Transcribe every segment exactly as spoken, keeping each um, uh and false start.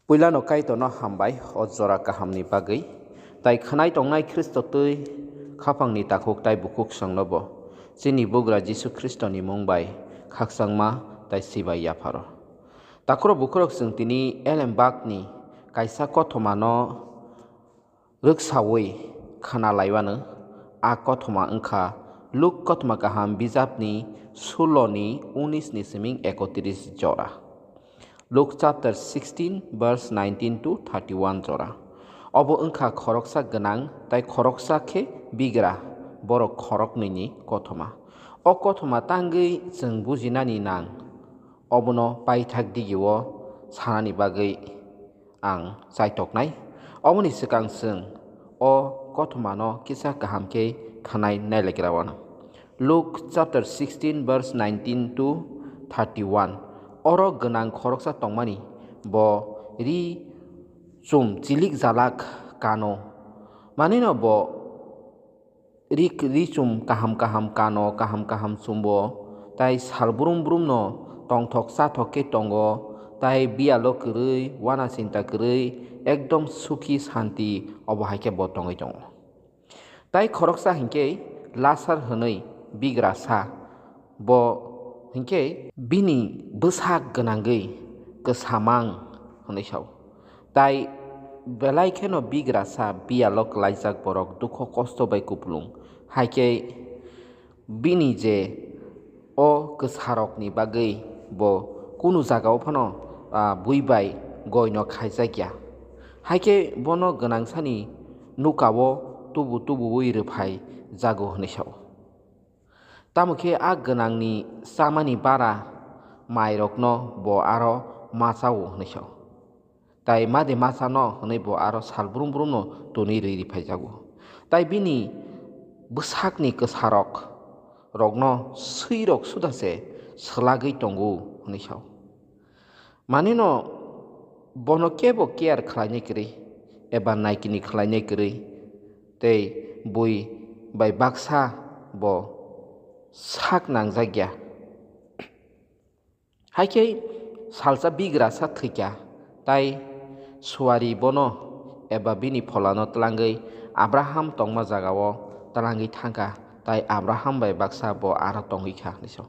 Puilano Kaitorno hambai o jora kahamni bagwi, tai khwnai tongnai Khristo twi khaphangni takhuk tai bukhuk chwngnobo chini Bugra Jisu Khristoni mung bai khakchangma tai sibai yapharo. Takhurok bukhurok chwng tini elembakni kaisa kothomano rwksaui khna laiwano. A kothoma wngkha Luk kothoma kaham bijapni suloni unisni siming ekotris jora. Luk chapter sixteen verse nineteen to thirty-one jora. Obo wngkha khoroksa gwnang tai khoroksa khe bigra borok khoroknwini kothoma. O kothoma tangwi chwng bujinani nang, obono paithak digio sanani bagwi ang chaitoknai. Oboni swkang chwng o kothomano kisa kaham khe khwnai nailaikrawano. Luk chapter sixteen verse nineteen to thirty-one. Oro gwnang khoroksa tongmani, bo ri chum chilik jalak kano. Manino bo ri, ri chum kaham kaham kano, kaham kaham chumbo, tai sal brum brumno tongthok chathok khe tongo, tai biyalo kwrwi, wana chinta kwrwi, ekdom sukhi santi obo hai khe bo tongwi tongo. Tai khoroksa hinkhe Lasar hwnwi bigrasa, bo hinkhe bini bwsak gwnangwi kwsamang hwnwi sao. Tai belai kheno bigrasa biyalo kwlaijak borok dukho kosto bai kupulung. Hai khe bini je o kwsarokni bagwi bo kunu jagao phano, ah, bui bai goino khaijakya. Hai khe bono gwnangsani nukao tubu tubuwi rwphai jago hwnwi sao. Tamo khe a gwnangni chamani bara mairokno bo aro ma chao hwnwi sao. Tai made ma chano hwnwi bo aro sal brum brumno tonwi rwi riphaijagw. Tai bini bwsakni kwsarok rokno swirok suda se swlagwi tongo hwnwi sao. Manino bono kebo care khlainai kwrwi eba naikini khlainai kwrwi, tei bui bai baksa bo sak nangjakya. Hai khe salsa bigrasa thwikha, tai suari bono eba bini pholano tlangwi Abraham tongma jagao tlangwi thangkha, tai Abraham bai baksa bo aro tongwi kha hwnwi sao.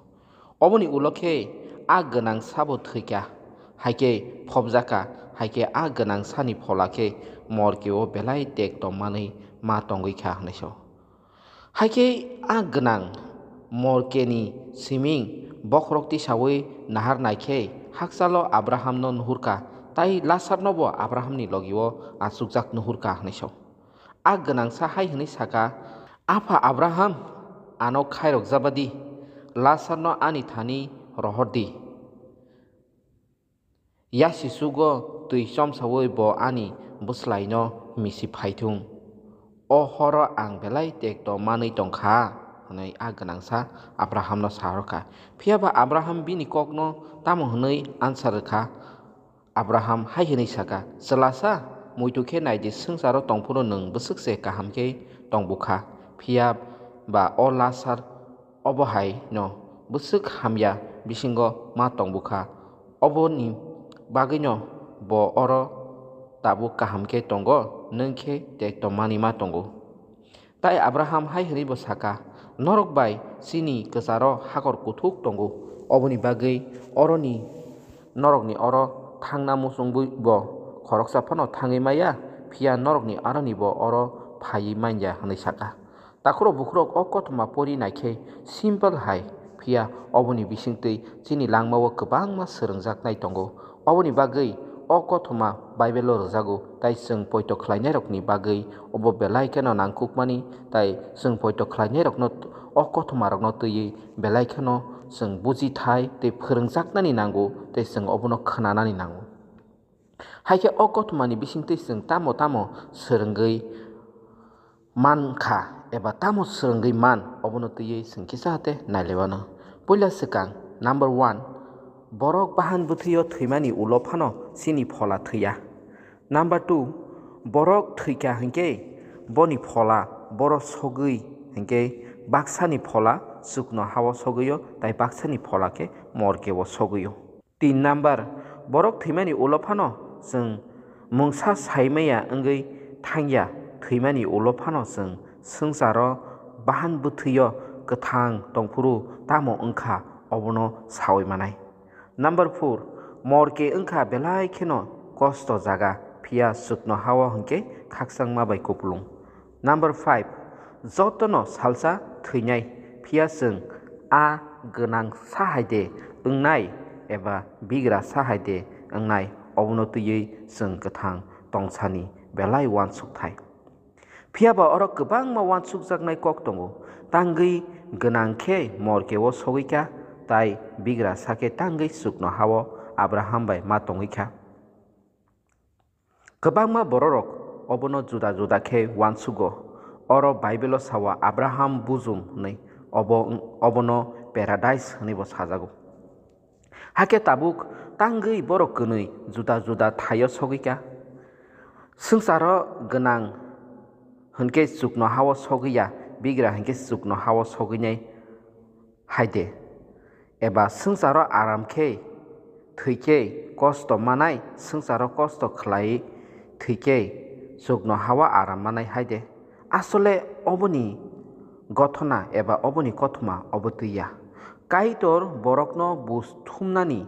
Oboni ulo khe a gwnang sabo thwikha, hai khe phobjakha, hai khe a gwnang sani phola khe morkeo belai tek tongmanwi ma tongwi kha hwnwi sao. Hai khe a gwnang morkeni siming bokhorok tisaui nahar nai khe hakchalo Abrahamno nuhurkha, tai Lasarnobo Abrahamni logio achukjak nuhurkha hwnwi sao. A gwnangsa hai hwnwi sakha, "Apha Abraham, ano khairok jabadi, Lasarno ani thani rohordi. Yasi sugo twi chomsaui bo ani bwslaino misi phaithung. O horo ang belai tekto manwi tongkha," hwnwi a gwnangsa Abrahamno sa rwkha. Phiya ba Abraham bini kokno tamo hwnwi answer rwkha? Abraham hai hwnwi sakha, "Chwlasa, muitu khe nai di, swngcharo tong phuru nwng bwswk se kaham khe tong bukha, phiya ba o Lasar obo hai no bwswk hamya bisingo ma tong bukha. Oboni bagwino bo oro tabuk kaham khe tongo, nwng khe tekto manwi ma tongo." Tai Abraham hai hwnwi bo sakha, "Norok bai chini kwcharo hakor kuthuk tongo, oboni bagwi oroni norokni oro thangna muchungwi bo khoroksa phano thangwi maya, phiya norokni aroni bo oro phaiwi manya," hwnwi sakha. Takhurok bukhurok o kothoma pori naikhe simple hai, phiya oboni bisingtwi chini langmao kwbangma swrwngjaknai tongo. Oboni bagwi o kothoma Bible-o rwjago, tai chwng poito khlainairokni bagwi obo belai kheno nangkukmani, tai chwng poito khlainairokno o kothomarokno twiwi belai kheno chwng bujithai tei phwrwngjaknani nango, tei chwng obono khwnanani nango. Hai khe o kothomani bisingtwi chwng tamo tamo swrwngwi mankha eba tamo swrwngwi man, obono twiwi chwng kisa hate nailaibano. Puila swkang, number one, borok bahan bwthwio thwimani ulo phano chini phola thwiya. Number two, borok thwikha hinkhe boni phola boro sogwi hinkhe baksani phola chukno hao sogwio, tai baksani phola khe morkeo sogwio. Tin number, borok thwimani ulo phano chwng Mungsa saimaya wngwi thangya, thwimani ulo phano chwng swngcharo bahan bwthwio kwthang tongphuru tamo wngkha, obono sawi manai. Number four, morke wngkha belai kheno kosto jaga, phiya chukno hao hwnkhe khakchangma bai kupulung. Number five, jotono salsa thwinai, phiya chwng a gwnang sa hai de wngnai eba bigra sa hai de wngnai, obono twiwi chwng kwthang tongsani belai uansuk thai. Phiya ba oro kwbangma uansukjaknai kok tongo, tangwi gwnang khe morke o sogwi kha, tai bigra sa khe tangwi chukno hao Abraham bai ma tongwi kha. Kwbangma bororok obono juda juda khe uansugo. Oro Bible-o sao Abraham bujum hwnwi, obo, obono paradise hwnwibo sajago. Hakhe tabuk tangwi borok kwnwi juda juda thaio sogwi kha. Swngcharo gwnang hwnkhe chukno hao sogwi ya, bigra hwnkhe chukno hao sogwinai hai de? Eba swngcharo aram khe thwi khe kosto manai, swngcharo kosto khlai thwi khe chukno hao aram manai hai de? Asole oboni gothona eba oboni kothoma obo twi ya. Kaitor borokno bus thumnani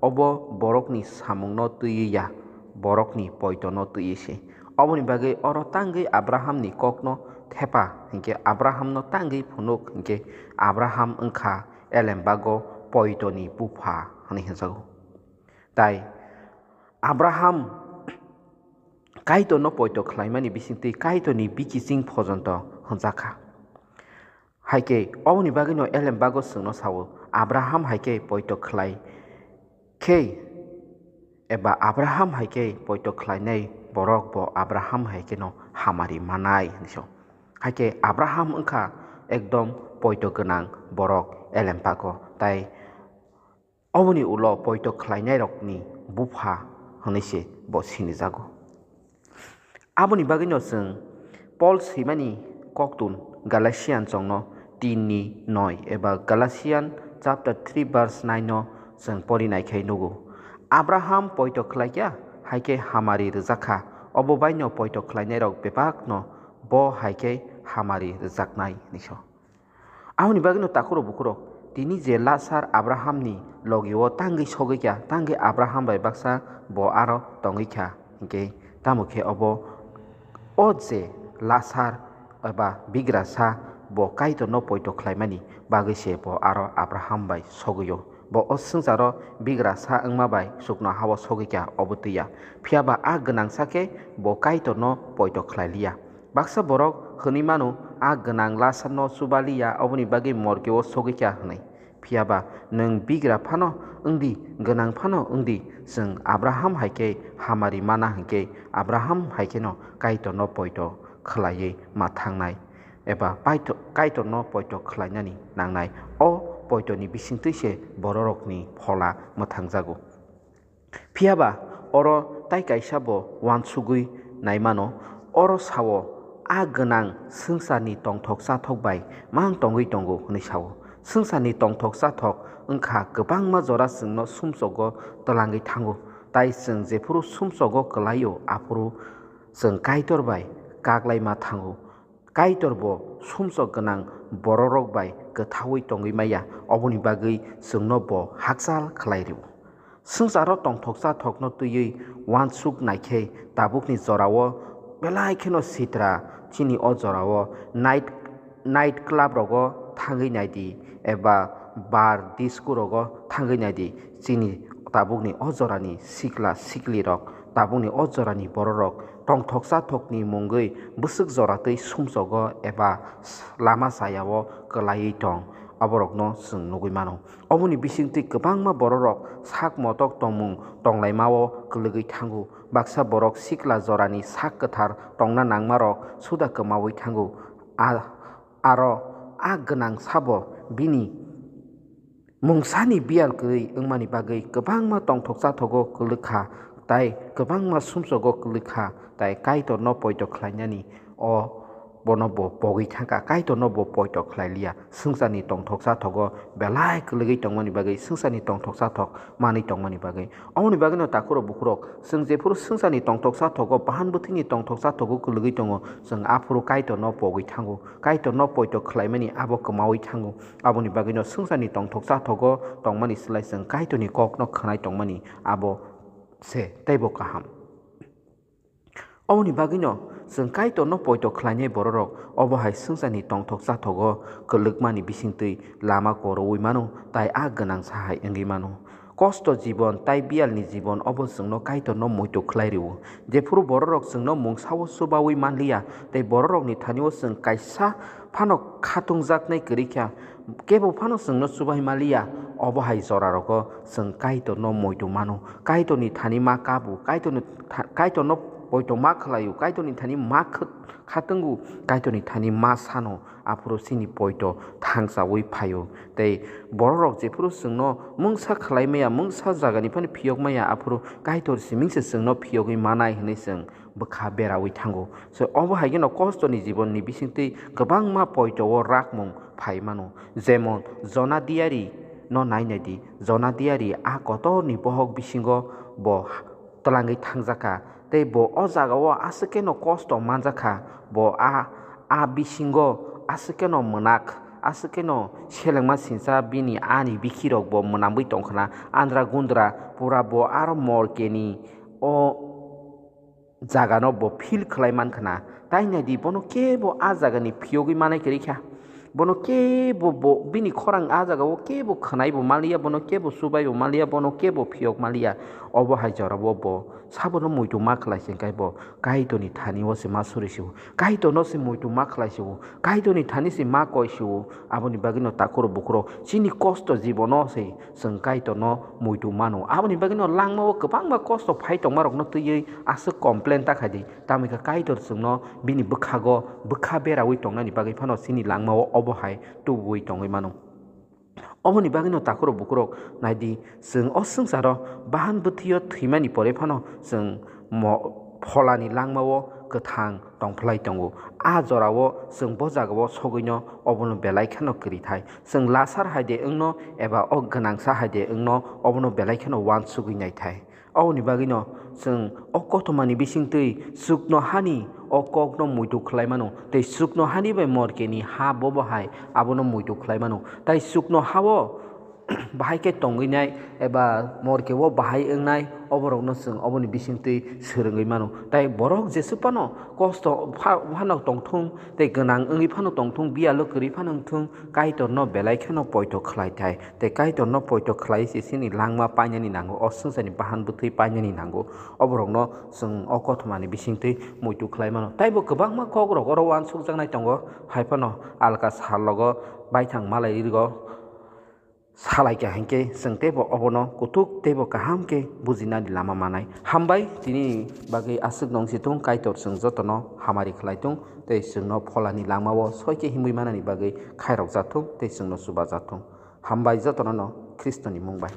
obo borokni samungno twiwi ya, borokni poitono twiwi se. Oboni bagwi oro tangwi Abrahamni kokno thepa hinkhe Abrahamno tangwi phunuk hinkhe Abraham wngkha elembago poitoni bupha hwnwi hwnjago. Tai Abraham Kaitorno poito khlaimani bisingtwi Kaitorni bikiching phojonto hwnjakha. Hai khe oboni bagwino elembago chwngno sao, Abraham hai khe poito khlai khe, eba Abraham hai khe poito khlainai borok bo Abraham hai kheno hamari manai hwnwi sao. Hai khe Abraham wngkha ekdom poito gwnang borok elembago, tai oboni ulo poito khlainairokni bupha hwnwi se bo sinijago. Aboni bagwino chwng Paul swimani koktun Galatian chongno tin ni noi eba Galatian chapter three verse nine no chwng pori nai khe nugo. Abraham poito khlai kha, hai khe hamari rwjak kha, obo baino poito khlainairok bebakno bo hai khe hamari rwjaknai hwnwi sao. Aboni bagwino takhurok bukhurok, tini je lasar Abrahamni logi-o tangwi sogwi kha, tangwi Abraham bai baksa bo aro tongwi kha, hinkhe tamo khe obo o je lasar eba bigrasa bo Kaitorno poito khlaimani bagwi se bo aro Abraham bai sogwi-o. Bo o swngcharo bigrasa wngma bai chukno hao sogwi kha, obo twi ya. Phiya ba a gwnangsa khe bo Kaitorno poito khlai liya. Baksa borok hwnwi mano, "A gwnang lasarno chuba liya, oboni bagwi morkeo sogwi kha," hwnwi. Phiya ba nwng bigra phano wng di, gwnang phano wng di, chwng Abraham hai khe hamari mana hwn khe Abraham hai kheno Kaitorno poito khlaiwi ma thangnai eba paito-, Kaitorno poito khlainani nangnai. O poitoni bisingtwi se bororokni phola mwthangjago. Phiya ba oro tai kaisa bo uansugwi nai mano, oro sao, "A gwnang swngcharni tongthok chathok bai mang tongwi tongo," hwnwi sao. Swngcharni tongthok chathok wng kha kwbangma jora chwngno sumsogo twlangwi thango, tai chwng jephuru sumsogo kwlaio, aphuru chwng Kaitor bai kaklaima thango. Kaitor bo sumsok gwnang bororok bai kwthaui tongwi maya, oboni bagwi chwngno bo hakchal khlai rw-o. Swngcharo tongthok chathokno twiwi uansuk nai khe tabukni jorao belai kheno sitra chini o jorao night, night club rogo thangwi nai di eba bar disco rogo thangwi nai di. Chini tabukni o jorani sikla siklirok, tabukni o jorani bororok tongthok chathokni mungwi bwswk joratwi sumsogo eba lama chayao kwlaiwi tong, aborokno chwng nugwi mano. Oboni bisingtwi kwbangma bororok sak motok tongmung tonglaimao kwlwgwi thango. Baksa borok sikla jorani sak kwthar tongna nangmarok suda kwmaui thango. A-, aro a gwnang sabo bini mungsani biyal kwrwi wngmani bagwi kwbangma tongthok chathogo kwlwk kha, tai kwbangma sumsogo kwlwk kha, tai Kaitorno poito khlainani o bono bo pogwi thangkha, Kaitorno bo poito khlai liya. Swngcharni tongthoksa thogo belai kwlwgwi tongmani bagwi, swngcharni tongthoksa thok manwi tongmani bagwi. Oboni bagwino takhurok bukhurok, chwng jephuru swngcharni tongthoksa thogo, bahan bwthwini tongthoksa thogo kwlwgwi tongo, chwng aphuru Kaitorno pogwi thango, Kaitorno poito khlaimani abo kwmawi thango. Aboni bagwino swngcharni tongthoksa thogo tongmani slai chwng Kaitorni kokno khwnai tongmani abo se teibo kaham. Oboni bagwino chwng Kaitorno poito khlainai bororok obo hai swngcharni tongthoksa thogo kwlwkmani bisingtwi lama kwrwui mano, tai a gwnangsa hai wngwi mano. Kosto jibon tai biyalni jibon obo chwngno Kaitorno muitu khlai rwo. Jephuru bororok chwngno mungsao chubaui manliya, tei bororokni thanio chwng kaisa phano khatungjaknai kwrwi kha, kebo phano chwngno chubai manliya, obo hai jorarogo chwng Kaitorno muitu mano. Kaitorni thani ma kabu, Kaitorni tha-, Kaitorno poito ma khlaio, Kaitorni thani ma kh-, khatungo, Kaitorni thani ma sano, aphuru chini poito thangchaui phaio. Tei bororok jephuru chwngno mungsa khlai maya, mungsa jagani phano phiyok maya, aphuru Kaitor simingse chwngno phiyogwi manai hwnwi chwng bwkha beraui thango. So, obo hai kheno kostoni jibonni bisingtwi kwbangma poito o rakmung phai mano. Jemon, Jona diari no nainai di. Jona diari a kotorni bohok bisingo bo twlangwi thangjakha. Tei bo o jagao aswk kheno kosto manjakha. Bo a, a bisingo aswk kheno mwnak, aswk kheno selengma sinsa bini ani bikhirok bo mwnamwi tongkhna. Andra gundra pura bo aro morkeni o jagano bo feel khlai mankha na. Tai naidi, bono kebo a jagani phiyogwi manai kwrwi kha. Bono kebo bo, bini khorang a jagao kebo khwnai bo manliya, bono kebo chubai bo manliya, bono kebo phiyok manliya. Obo hai jorao bo sabono muitu ma khlai se, hwnkhe bo Kaitorni thani o se ma suri se o. Kaitorno se muitu ma khlai se o. Kaitorni thani se ma koi se o. Aboni bagwino takhurok bukhurok chini kosto jibono se chwng Kaitorno muitu mano. Aboni bagwino langmao kwbangma kosto phai tongmarokno twiwi aswk complain ta khai di. Tamo khe Kaitor chwngno bini bwkhago bwkha beraui tongnani bagwi phano chini langmao obo hai tubuui tongwi mano. Oboni bagwino takhurok bukhurok nai di, chwng o swngcharo bahan bwthwio thwimani pore phano chwng mo-, pholani langmao kwthang tongphlai tongo. A jorao chwng bo jagao sogwino obono belai kheno kwrwi thai. Chwng lasar hai de wngno eba o gwnangsa hai de wngno, obono belai kheno uansugwi nai thai. Oboni bagwino chwng o kothomani bisingtwi chukno hani o kokno muitu khlai mano, tei chukno hani bai morkeni ha bobo hai abono muitu khlai mano. Tai chukno hao bahai khe tongwi nai eba morke o bahai wngnai, oborokno chwng oboni bisingtwi swrwngwi mano. Tai borok jesuk phano kosto pha-, phano tongthung, tei gwnang wngwi phano tongthung, biyalo kwrwi phano wngthung, Kaitorno belai kheno poito khlai thai. Tei Kaitorno poito khlai se chini langma painani nango, o swngcharni bahan bwthwi painani nango. Oborokno chwng o kothomani bisingtwi muitu khlai mano. Taibo kwbangma kokrok oro uansukjaknai tongo, hai phano alka sal logo baithang malai rwgo. Salaikha hinkhe chwng teibo obono kuthuk teibo kaham khe bujinani lama manai. Hambai, tini bagwi aswk nung si thung, Kaitor chwng jotono hamari khlai thung tei chwngno pholani langmao soi khe himwi manani bagwi khairokjak thung tei chwngno chubajak thung. Hambai jotono no Khristoni mung bai.